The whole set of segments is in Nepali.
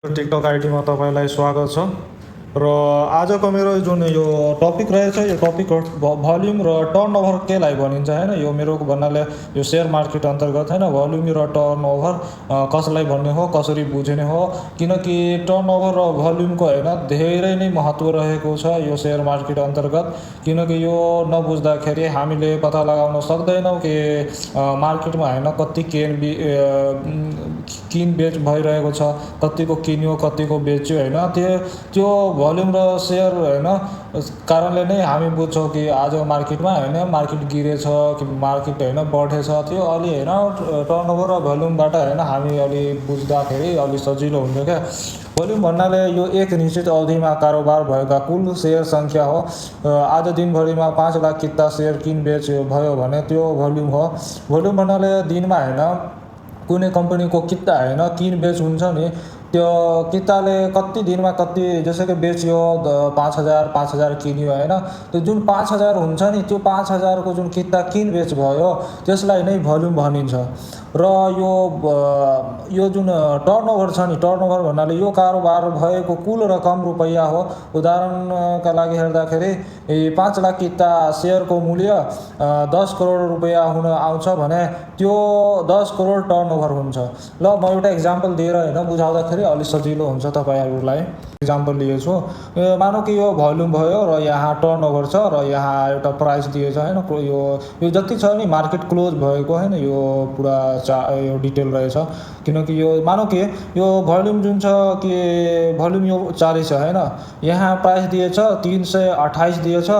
टिकटक आइडीमा तपाईँलाई स्वागत छ र आजको मेरो जुन यो टपिक रहेछ यो टपिक भोल्युम र टर्नओभर केलाई भनिन्छ हैन। यो मेरो भन्नाले यो सेयर मार्केट अन्तर्गत हैन भोल्युम र टर्नओभर कसलाई भन्ने हो, कसरी बुझ्ने हो, किनकि टर्नओभर र भोल्युमको हैन धेरै नै महत्त्व रहेको छ यो सेयर मार्केट अन्तर्गत। किनकि यो नबुझ्दाखेरि हामीले पत्ता लगाउन सक्दैनौँ कि मार्केटमा हैन कति किन बेच भइरहेको छ, कतिको किन्यो कतिको बेच्यो हैन। त्यो भोल्युम र सेयर हैन कारणले नै हामी बुझ्छौँ कि आज मार्केटमा हैन मार्केट गिरेछ कि मार्केट हैन बढेछ। त्यो अलि हैन टर्नओभर र भोल्युमबाट हैन हामी अलि बुझ्दाखेरि अलि सजिलो हुन्छ क्या। भोल्युम भन्नाले यो एक निश्चित अवधिमा कारोबार भएका कुल सेयर सङ्ख्या हो। आज दिनभरिमा 5 लाख किता सेयर किन बेच भयो भने त्यो भोल्युम हो। भोल्युम भन्नाले दिनमा हैन कुनै कम्पनीको किता हैन किन बेच हुन्छ नि, त्यो किताले कति दिनमा कति जस्तो कि बेच्यो 5,000 किन्यो हैन। त्यो जुन 5,000 हुन्छ नि त्यो 5,000 को जुन किता किन बेच भयो त्यसलाई नै भोल्युम भनिन्छ। र यो जुन टर्नओभर छ नि, टर्नओभर भन्नाले यो कारोबार भएको कुल रकम रुपैयाँ हो। उदाहरणका लागि हेर्दाखेरि 5 लाख किता सेयरको मूल्य 10 करोड रुपैयाँ हुन आउँछ भने त्यो 10 करोड टर्नओभर हुन्छ। ल म एउटा इक्जाम्पल दिएर हैन बुझाउँदाखेरि अलि सजिलो हुन्छ तपाईहरुलाई। इक्जाम्पल लिएछु, मानौ कि यो भोल्युम भयो र यहाँ टर्नओभर छ र यहाँ एउटा प्राइस दिएछ हैन। यो जति छ नि मार्केट क्लोज भएको हैन यो पुरा यो डिटेल रहेछ। किनकि यो मानौ कि यो भोल्युम जुन छ कि भोल्युम यो 40 छ हैन, यहाँ प्राइस दिएछ 328 दिएछ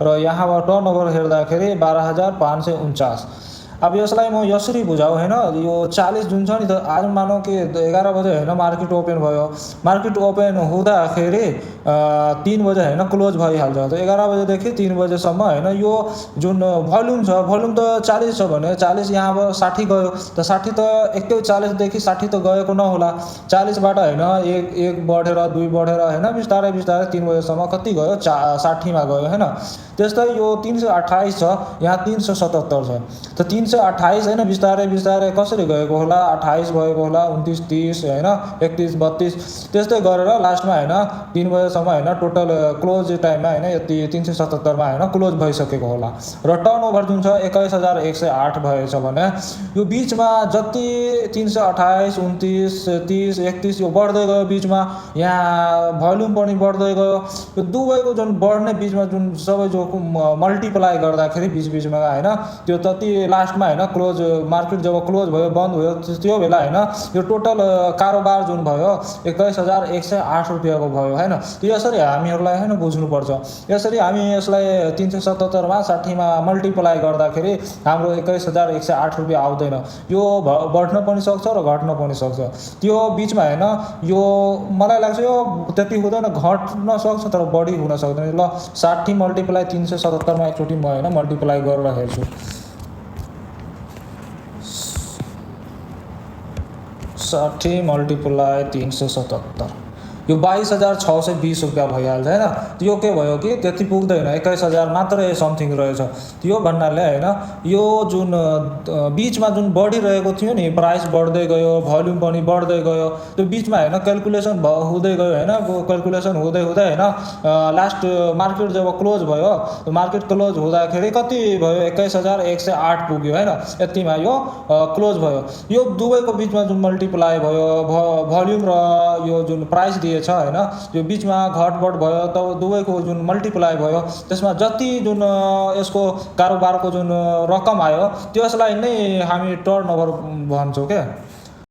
र यहाँबाट टर्नओभर हेर्दाखेरि 12,549। अब यसलाई म यसरी बुझाउ हैन। यो 40 जुन छ नि त आज मानौ कि 11 बजे हैन मार्केट ओपन भयो, मार्केट ओपन हुँदाखेरि 3 बजे हैन क्लोज भइहाल्छ। त 11 बजेदेखि 3 बजेसम्म हैन यो जुन भोल्युम छ, भोल्युम त 40 छ भने 40 यहाँबाट 60 गयो त 60 त एकै 40 देखि 60 त गएको नहोला। 40 बाट हैन एक बढेर 2 बढेर हैन बिस्तारै 3 बजेसम्म कति गयो 60 मा गयो हैन। त्यस्तै यो 328 छ, यहाँ 377 छ। त 328 हैन बिस्तारै कसरी गएको होला, 28 भएको होला, 29 30 हैन 31 32 त्यस्तै गरेर लास्टमा हैन 3 बजेसम्म हैन टोटल क्लोज टाइममा हैन यति 377 मा हैन क्लोज भइसकेको होला। र टर्नओभर जुन छ 21,108 भएछ भने यो बीचमा जति 328 29 30 31 यो बढ्दै गयो बीचमा, यहाँ भोल्युम पनि बढ्दै गयो। यो दुवैको जुन बढ्ने बीचमा जुन सबै जो मल्टिप्लाई गर्दाखेरि बीचमा हैन त्यो तति लास्टमा हैन क्लोज मार्केट जब क्लोज भयो बन्द भयो त्यो बेला हैन यो टोटल कारोबार जुन भयो 21,108 रुपैयाँको भयो हैन। यसरी हामीहरुलाई हैन बुझ्नुपर्छ। यसरी हामी यसलाई 377 मा 60 मा मल्टिप्लाई गर्दाखेरि हाम्रो 21,108 रुपैयाँ आउँदैन। यो बढ्न पनि सक्छ र घट्न पनि सक्छ। त्यो बीचमा हैन यो मलाई लाग्छ यो त्यति हुँदैन, घट्न सक्छ तर बढी हुन सक्दैन। ल 60 मल्टिप्लाई 377 मा एकचोटी म हैन मल्टिप्लाई गरेर हेर्छु। 60 मल्टिप्लाई 377 यो 22,620 रुपैयाँ भइहाल्छ हैन। त्यो के भयो कि त्यति पुग्दैन, 21,000 मात्रै समथिङ रहेछ। त्यो भन्नाले हैन यो जुन बीचमा जुन बढिरहेको थियो नि प्राइस बढ्दै गयो, भोल्युम पनि बढ्दै गयो, त्यो बीचमा हैन क्याल्कुलेसन हुँदै गयो हैन। क्याल्कुलेसन हुँदै हैन लास्ट मार्केट जब क्लोज भयो, मार्केट क्लोज हुँदाखेरि कति भयो 21,108 पुग्यो हैन। यतिमा यो क्लोज भयो। यो दुवैको बीचमा जुन मल्टिप्लाई भयो भोल्युम र यो जुन प्राइस दिएछ हैन यो बीचमा घटबढ भयो त दुवैको जुन मल्टिप्लाई भयो त्यसमा जति जुन यसको कारोबारको जुन रकम आयो त्यसलाई नै हामी टर्नओभर भन्छौँ के।